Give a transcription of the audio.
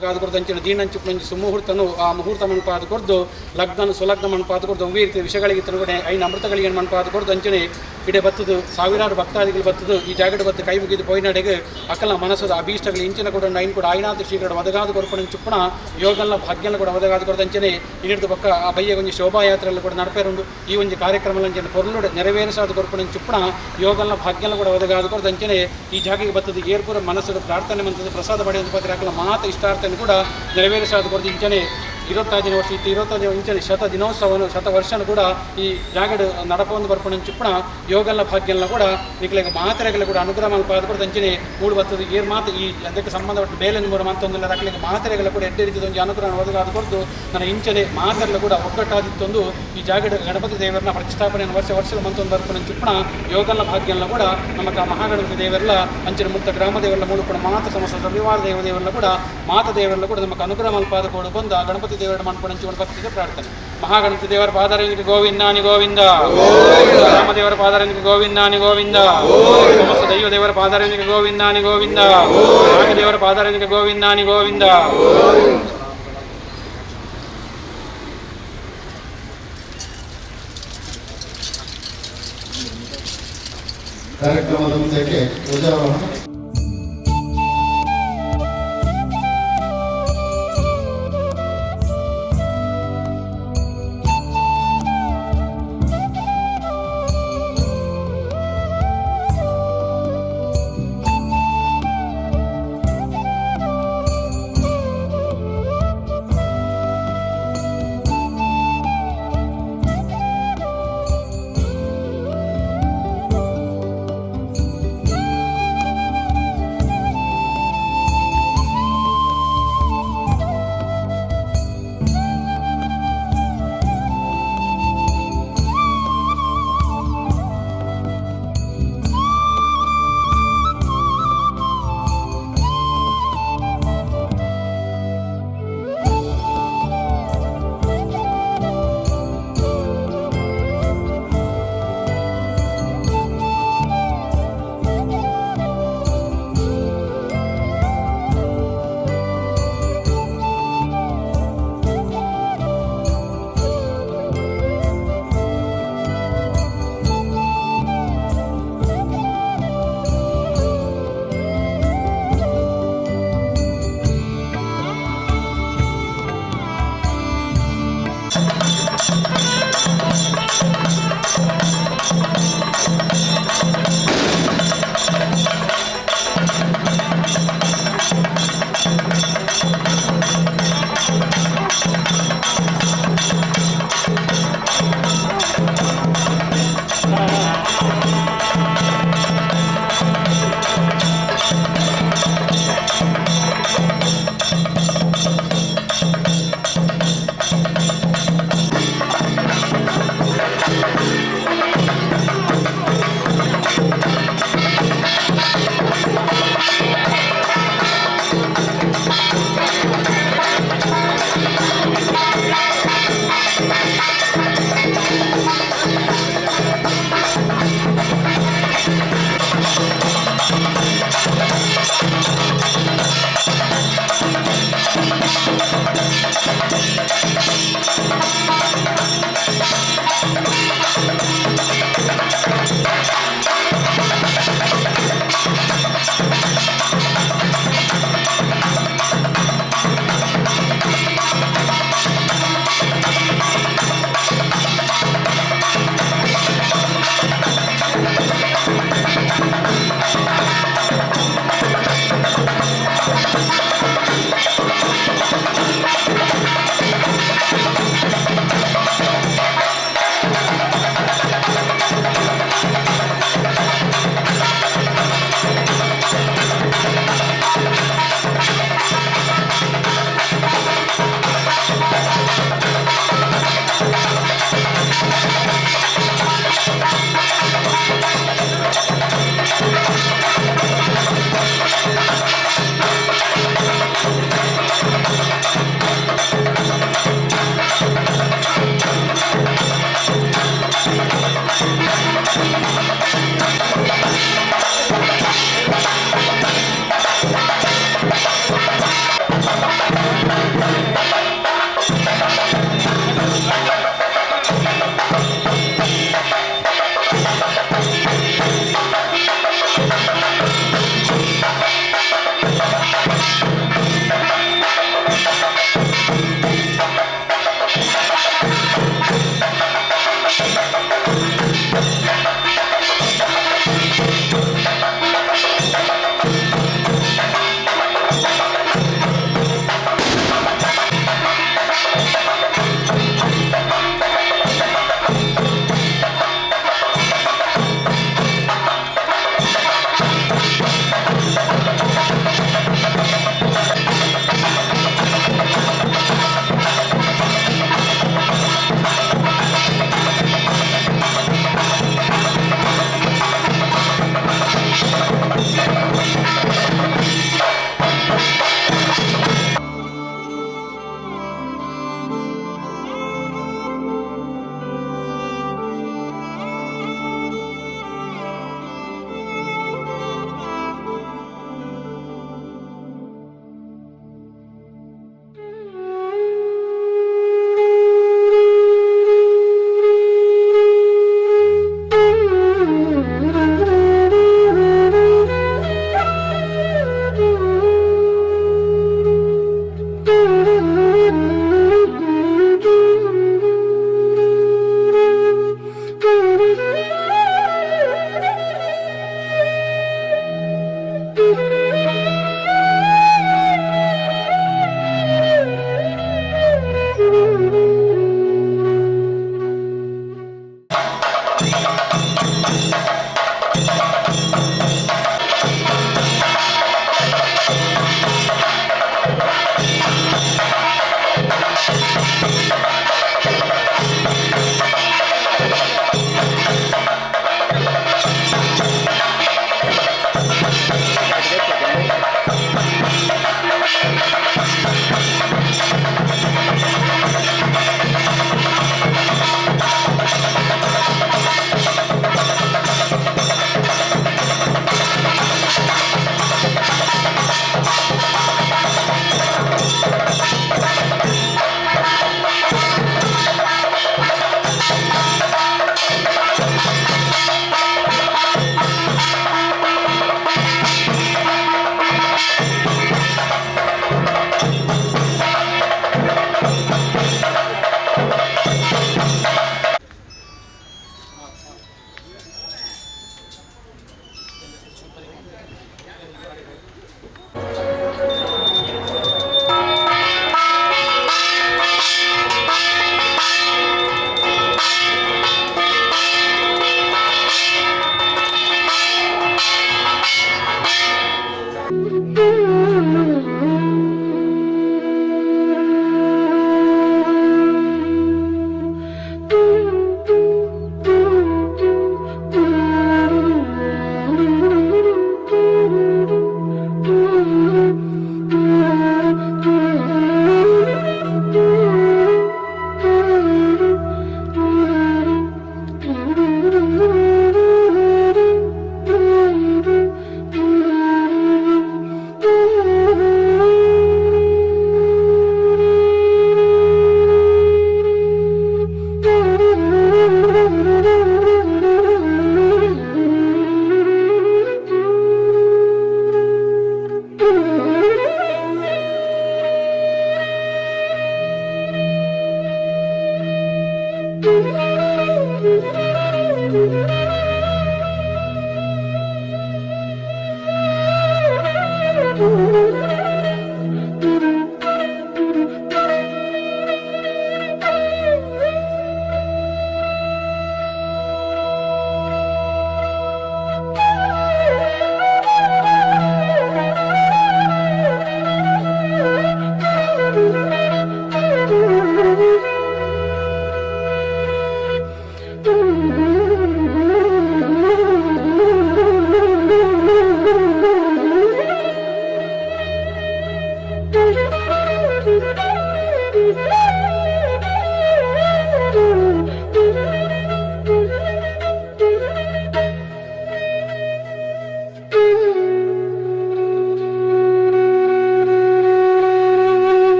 ಒದಗಾದ ಕೊರ್ದು ಅಂಚಿನ ದೀನಂಚುಪ್ಪುನಂಚಿ ಸುಮುಹೂರ್ತನು ಆ ಮುಹೂರ್ತ ಮಣ್ಪಾದ ಕೊರ್ದು ಲಗ್ನ ಸುಲಗ್ನ ಮಣ್ಪಾದ ಕೊರ್ದು ಒವ್ವೇ ರೀತಿಯ ವಿಷಗಳಿಗೆ ಕೂಡ ಐನ ಅಮೃತಗಳಿಗೆ ಮಣ್ಪಾದ ಕೊರ್ದು ಅಂಚನೆ ಇಡೆ ಬತ್ತದು ಸಾವಿರಾರು ಭಕ್ತಾದಿಗಳು ಬತ್ತದು ಈ ಜಾಗಡೆ ಬತ್ತು ಕೈ ಮುಗಿದು ಪೋಯಿನಡೆಗೆ ಅಕಲ ಮನಸ್ಸದ ಅಭೀಷ್ಟಗಳು ಇಂಚಿನ ಕೂಡ ಐನ್ ಕೂಡ ಐನಾಥ ಶ್ರೀಗಳ ಒದಗಾದ ಕೊರ್ಪಣ ಚುಪ್ಪಣ ಯೋಗಲ್ಲ ಭಾಗ್ಯನ ಕೂಡ ಒದಗಾದ ಕೊರ್ದು ಅಂಚನೆ ಇನ್ನಿಡ್ದು ಪಕ್ಕ ಆ ಬಯ್ಯ ಒಂಜಿ ಶೋಭಾಯಾತ್ರೆಲ್ಲ ಕೂಡ ನಡಪೇರುಂಡು ಈ ಒಂಜಿ ಕಾರ್ಯಕ್ರಮ ಅಂಚನೆ ಪೊರ್ಲುಡೆ ನೆರವೇರಿಸಾದ ಕೊರ್ಪಣ ಚುಪ್ಪಣ ಯೋಗಲ್ಲ ಭಾಗ್ಯನ ಕೂಡ ಒದಗಾದ ಕೊರ್ದು ಅಂಚನೆ ಈ ಜಾಗೆಗೆ ಬತ್ತದು ಏರ್ಪುರ ಮನಸ್ಸು ಪ್ರಾರ್ಥನೆ ಮಂತದ್ದು ಪ್ರಸಾದ ಪಡೆಯುವಂಥ ಪತ್ರ ಅಕಲ ಮಾತ ಇಷ್ಟಾರ್ಥನ ಕೂಡ ನೆರವೇರಿಸಾದ ಕೊರ್ದು ಇಂಚನೆ 25 ವರ್ಷ ಇತ್ತು 25 ಇಂಚನೆ ಶತ ದಿನೋತ್ಸವನು ಶತ ವರ್ಷನು ಕೂಡ ಈ ಜಾಗಡು ನಡಪೊಂದು ಬರ್ಪಣ ಚುಪ್ಪಣ ಯೋಗಲ್ಲ ಭಾಗ್ಯಲ್ಲ ಕೂಡ ನಿಕ್ಲೆಗೆ ಮಾತ್ರೆಗಳ ಕೂಡ ಅನುಗ್ರಹ ಮಲ್ಪಾದ ಕೂಡ ಅಂಚನೆ ಮೂಡು ಬರ್ತದೆ ಏರ್ ಮಾತು ಈ ಅದಕ್ಕೆ ಸಂಬಂಧಪಟ್ಟ ಬೇಲೆ ಮೂರು ಮಾತೊಂದಿಲ್ಲ ರಕ್ಲಿಗೆ ಮಾತ್ರೆಗಳ ಕೂಡ ಎಡ್ಡೆ ರೀತಿಯ ಒಂದು ಅನುಗ್ರಹ ಒದಗಾದ ಕೊರತು ನನ್ನ ಇಂಚನೆ ಮಾತ್ರೆಲ್ಲ ಕೂಡ ಒಗ್ಗಟ್ಟಾದಿತ್ತೊಂದು ಈ ಜಾಗಡು ಗಣಪತಿ ದೇವರನ್ನ ಪ್ರತಿಷ್ಠಾಪನೆಯನ್ನು ವರ್ಷ ವರ್ಷದ ಮಂತೊಂದು ಬರ್ಪಣ ಚುಪ್ಪಣ ಯೋಗಲ್ಲ ಭಾಗ್ಯಲ್ಲ ಕೂಡ ನಮ್ಮ ಮಹಾಗಣಪತಿ ದೇವರೆಲ್ಲ ಅಂಚನೆ ಮುಕ್ತ ಗ್ರಾಮ ದೇವರೆಲ್ಲ ಮೂಡು ಕೂಡ ಮಾತ ಸಮಸ್ತ ರವಿವಾರ ದೇವರೆಲ್ಲ ಕೂಡ ಮಾತ ದೇವರೆಲ್ಲ ಕೂಡ ನಮಗೆ ಅನುಗ್ರಹ ಮಲ್ಪಾದ ಕೊಡು ಬಂದು ಆ ಗಣಪತಿ ದೇವರ ಮನ್ಪಣಂಚಿ ಭಕ್ತಿಗೆ ಪ್ರಾರ್ಥನೆ. ಮಹಾಗಣಪತಿ ದೇವರ ಪಾದರವಿಂದಕ್ಕೆ ಗೋವಿಂದಾನಿ ಗೋವಿಂದ, ರಾಮದೇವರ ಪಾದರವಿಂದಕ್ಕೆ ಗೋವಿಂದಾನಿ ಗೋವಿಂದ, ಸಮಸ್ತ ದೈವ ದೇವರ ಪಾದರವಿಂದಕ್ಕೆ ಗೋವಿಂದಾನಿ ಗೋವಿಂದ, ನಾಗದೇವರ ಪಾದರವಿಂದಕ್ಕೆ ಗೋವಿಂದಾನಿ ಗೋವಿಂದ. ಕಾರ್ಯಕ್ರಮದ ಮುಂದಕ್ಕೆ ಧ್ವಜಾರೋಹಣ.